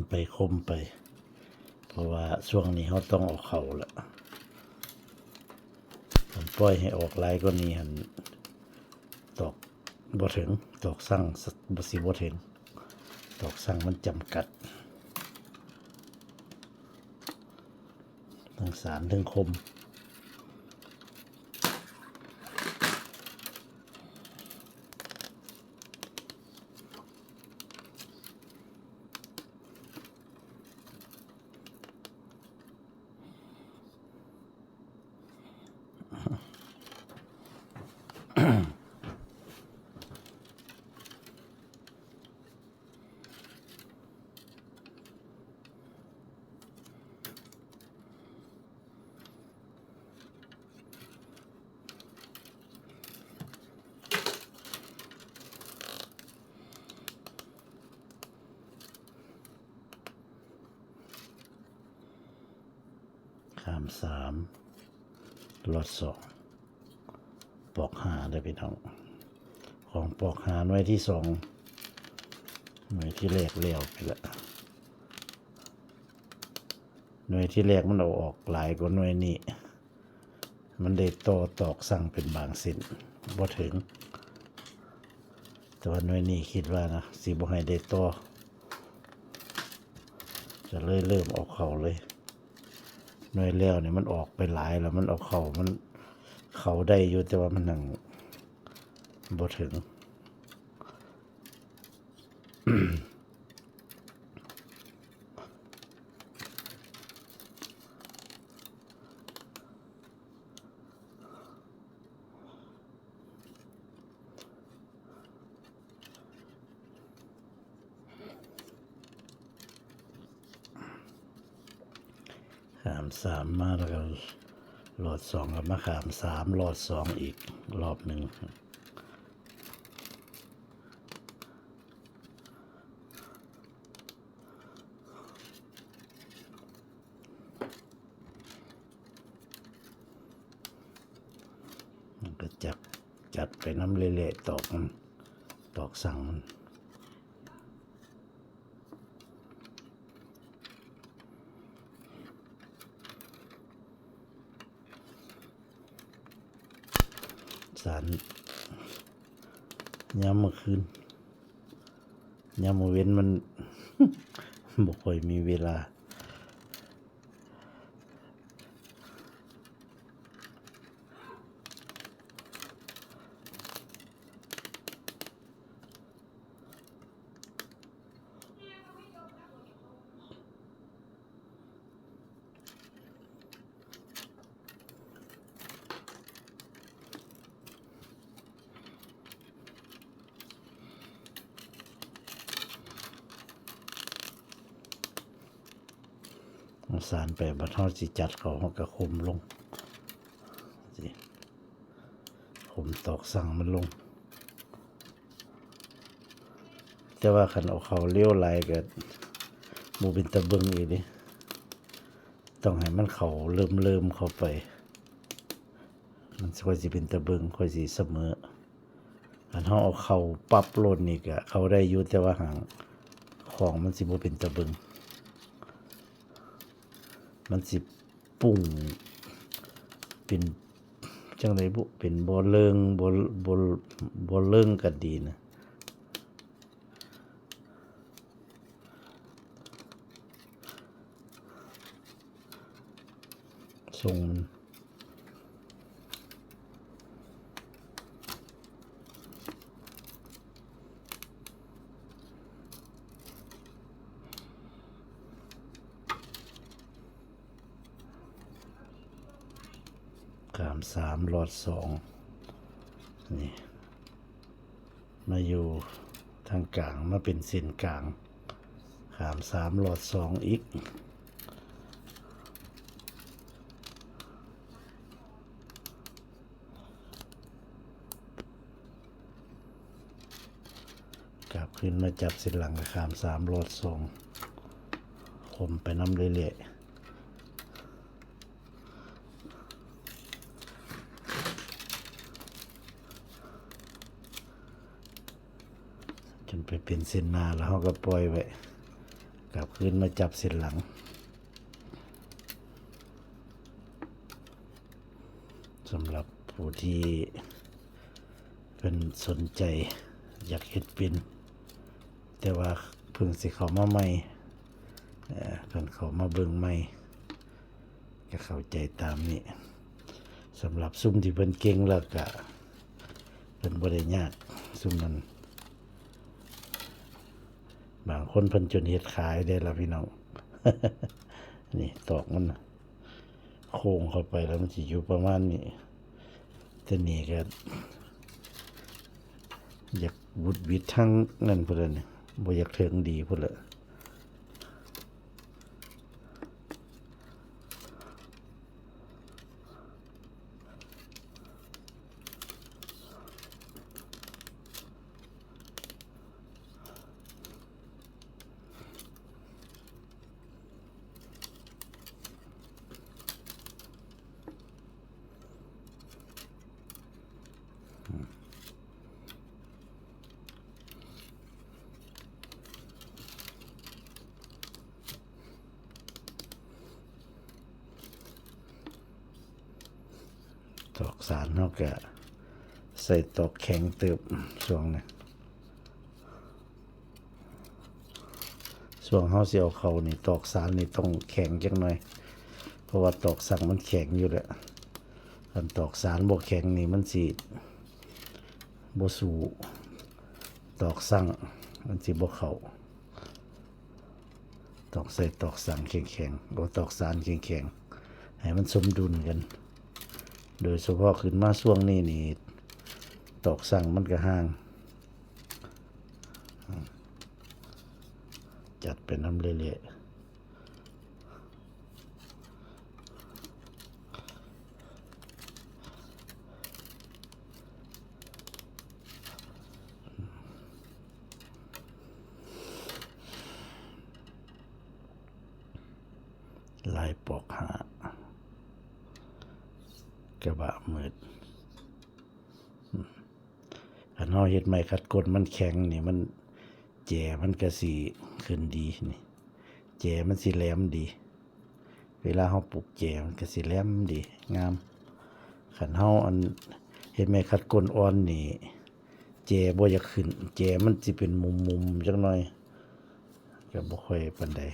ໄປຄົມໄປ ເພາະວ່າຊ່ວງນີ້ເຮົາຕ້ອງເອົາເຂົ້າລະ ຄັນປ່ອຍໃຫ້ອອກຫຼາຍກວ່ານີ້ຫັ້ນ ຕອກບໍ່ເຖິງ ຕອກສັງ ບໍ່ ຊິບໍ່ເຖິງ ຕອກສັງມັນຈຳກັດ ທັງສານທັງຄົມ. ຂ້າມສາມ ລອດສອງ ປອກຫ້າເດີພີ່ນ້ອງ ຂອງປອກຫ້າໜ່ວຍທີສອງ ໜ່ວຍທີແລກແລ້ວໄປລະ ໜ່ວຍທີແລກມັນເອົາອອກຫຼາຍກວ່າໜ່ວຍນີ້ ມັນໄດ້ຕໍ່ຕອກສັງເປັນບາງເສັ້ນບໍ່ເຖິງ ແຕ່ວ່າໜ່ວຍນີ້ຄິດວ່ານະ ຊິບໍ່ໃຫ້ໄດ້ຕໍ່ ກະເລີຍເລີ່ມເອົາເຂົ້າເລີຍ ໜ່ວຍແລ້ວນີ້ມັນອອກໄປຫຼາຍແລ້ວ ມັນເອົາເຂົ້າ ມັນເຂົ້າໄດ້ຢູ່ ແຕ່ວ່າມັນຍັງບໍ່ເຖິງ. ຂ້າມສາມມາ ແລ້ວກໍລອດສອງ ກໍມາຂ້າມສາມ ລອດສອງອີກລອບໜຶ່ງ. ມັນກໍຈັບ ຈັດໄປນຳເລື້ອຍໆ ຕອກມັນ ຕອກສັງມັນ ສານ ຍາມມື້ຄືນ ຍາມມື້ເວັນມັນ ບໍ່ຄ່ອຍມີເວລາ. ເອົາສານໄປ ບັດເຮົາຊິຈັດເຂົ້າ ເຮົາກໍຄົມລົງ ນີ້ ຄົມຕອກສັງມັນລົງ. ແຕ່ວ່າຄັນເອົາເຂົ້າຫຼຽວຫຼາຍກໍບໍ່ເປັນຕາເບິ່ງອີກເດ້ ຕ້ອງໃຫ້ມັນເຂົ້າເລີ່ມໆ ເຂົ້າໄປ ມັນຄ່ອຍຊິເປັນຕາເບິ່ງ ຄ່ອຍຊິສະເໝີ. ຄັນເຮົາເອົາເຂົ້າປັບໂລດນີ້ກໍເຂົ້າໄດ້ຢູ່ ແຕ່ວ່າຫາງຂອງມັນຊິບໍ່ເປັນຕາເບິ່ງ ມັນຊິປຸ້ງເປັນຈັ່ງໃດບຸ ເປັນບໍ່ເລີງ ບໍ່ ບໍ່ ບໍ່ເລີງກັນດີນະ. ຊົງມັນ ຂ້າມສາມ ລອດສອງ ນີ້ ມາຢູ່ທາງກາງ ມາເປັນເສັ້ນກາງ ຂ້າມສາມ ລອດສອງອີກ ກັບຄືນມາຈັບເສັ້ນຫຼັງ ຂ້າມສາມ ລອດສອງ ຄົມໄປນຳເລື້ອຍໆ. ຈົນໄປເປັນເສັ້ນໜ້າ ແລ້ວເຮົາກໍປ່ອຍໄວ້ ກັບຄືນມາຈັບເສັ້ນຫຼັງ. ສຳລັບຜູ້ທີ່ເພິ່ນສົນໃຈຢາກເຮັດເປັນ ແຕ່ວ່າເພິ່ງຊິເຂົ້າມາໃໝ່ ເອີ ເພິ່ນເຂົ້າມາເບິ່ງໃໝ່ ກໍເຂົ້າໃຈຕາມນີ້. ສຳລັບຊຸມທີ່ເພິ່ນເກັ່ງແລ້ວກະ ເພິ່ນບໍ່ໄດ້ຍາກ ຊຸມນັ້ນ. ບາງຄົນເພິ່ນຈົນເຮັດຂາຍໄດ້ລະພີ່ນ້ອງ. ນີ້ຕອກມັນ ໂຄ້ງເຂົ້າໄປແລ້ວມັນຊິຢູ່ປະມານນີ້. ແຕ່ນີ້ກໍຢາກຫວຸດຫວິດທາງນັ້ນພຸ້ນລະນີ້ ບໍ່ຢາກເຖິງດີພຸ້ນລະ. ຕອກສານເຮົາກະໃສ່ຕອກແຂງເຕີບຊ່ວງນີ້. ຊ່ວງເຮົາຊິເອົາເຂົ້ານີ້ ຕອກສານນີ້ຕ້ອງແຂງຈັກໜ່ອຍ ເພາະວ່າຕອກສັງມັນແຂງຢູ່ແລ້ວ. ຄັນຕອກສານບໍ່ແຂງນີ້ ມັນຊິບໍ່ສູ້ຕອກສັງ ມັນຊິບໍ່ເຂົ້າ. ຕ້ອງໃສ່ຕອກສັງແຂງໆ ໂອ ຕອກສານແຂງໆ ໃຫ້ມັນສົມດຸນກັນ. ໂດຍສະເພາະຂຶ້ນມາຊ່ວງນີ້ນີ້ ຕອກສັງມັນກະຫ່າງ. ຈັດໄປນຳເລື້ອຍໆ. ລາຍປອກຫ້າ ກະບະມືດ. ຄັນເຮົາເຮັດໄມ້ຂັດກົ້ນມັນແຂງນີ້ ມັນ ແຈມັນກະຊິຂຶ້ນດີນີ້ ແຈມັນຊິແຫຼມດີ. ເວລາເຮົາປຸກແຈມັນກະຊິແຫຼມດີ ງາມ. ຄັນເຮົາ ອັນ ເຮັດໄມ້ຂັດກົ້ນອ່ອນນີ້ ແຈບໍ່ຢາກຂຶ້ນ ແຈມັນຊິເປັນມຸມໆ ຈັກໜ່ອຍ ກະບໍ່ຄ່ອຍປານໃດ.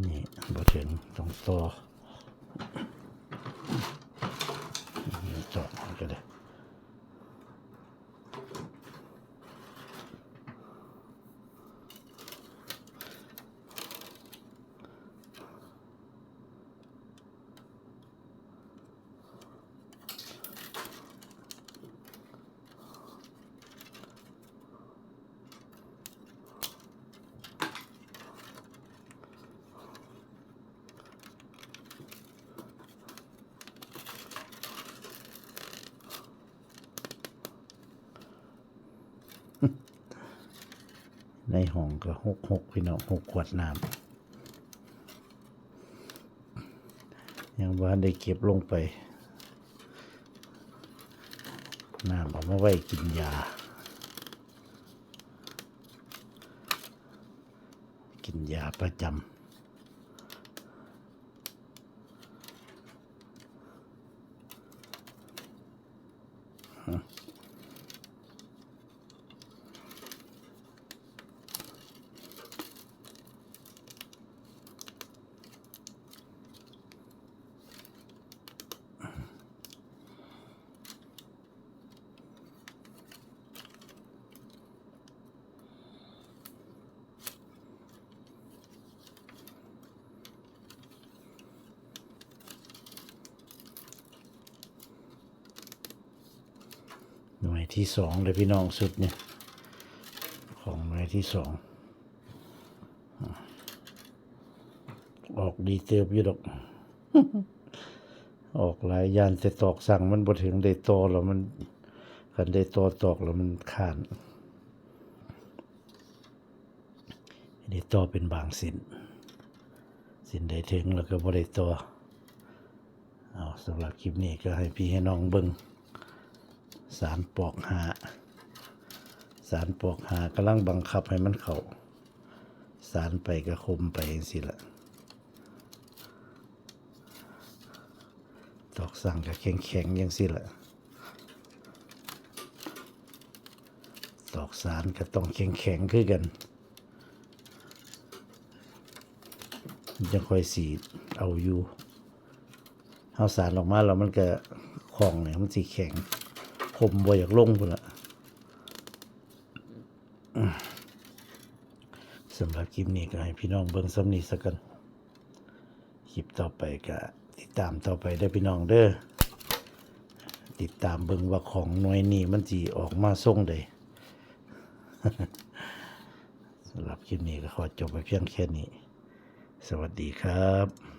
ນີ້ບໍ່ເຖິງ ຕ້ອງຕໍ່ ນີ້ຕໍ່ມັນກະໄດ້. ໃນຫ້ອງກໍຫົກຫົກ ພີ່ນ້ອງ ຫົກຂວດນ້ຳ ຍັງບໍ່ທັນໄດ້ເກັບລົງໄປ. ນ້ຳເອົາມາໄວ້ກິນຢາ ກິນຢາປະຈຳ. ໜ່ວຍທີສອງເດີພີ່ນ້ອງ ຊຸດນີ້ ຂອງໜ່ວຍທີສອງ. ອາ ດີເຕີບຢູ່ດອກ. ອອກຫຼາຍ ຢ້ານແຕ່ຕອກສັງມັນບໍ່ເຖິງ ໄດ້ຕໍ່ແລ້ວມັນ ຄັນໄດ້ຕໍ່ຕອກແລ້ວມັນຄ້ານ. ໄດ້ຕໍ່ເປັນບາງເສັ້ນ ເສັ້ນໃດເຖິງແລ້ວກໍບໍ່ໄດ້ຕໍ່. ເອົາ ສຳລັບຄລິບນີ້ກໍໃຫ້ພີ່ໃຫ້ນ້ອງເບິ່ງ ສານປອກຫາ ສານປອກຫາກຳລັງບັງຄັບໃຫ້ມັນເຂົ້າ ສານໄປກໍຄົມໄປຈັ່ງຊີ້ລະ. ຕອກສັງກໍແຂງໆ ຈັ່ງຊີ້ລະ ຕອກສານກໍຕ້ອງແຂງໆ ຄືກັນ ມັນຈັ່ງຄ່ອຍສີດເອົາຢູ່. ເຮົາສານອອກມາແລ້ວມັນກໍຄ່ອງນີ້ ມັນຊິແຂງ ຄົມບໍ່ຢາກລົງພຸ້ນລະ. ສຳລັບຄລິບນີ້ກໍໃຫ້ພີ່ນ້ອງເບິ່ງສ່ຳນີ້ສາກ່ອນ. ຄລິບຕໍ່ໄປກໍຕິດຕາມຕໍ່ໄປເດີພີ່ນ້ອງເດີ. ຕິດຕາມເບິ່ງວ່າຂອງໜ່ວຍນີ້ມັນຊິອອກມາຊົງໃດ. ສຳລັບຄລິບນີ້ກໍຂໍຈົບໄວ້ພຽງແຄ່ນີ້. ສະຫວັດດີຄັບ.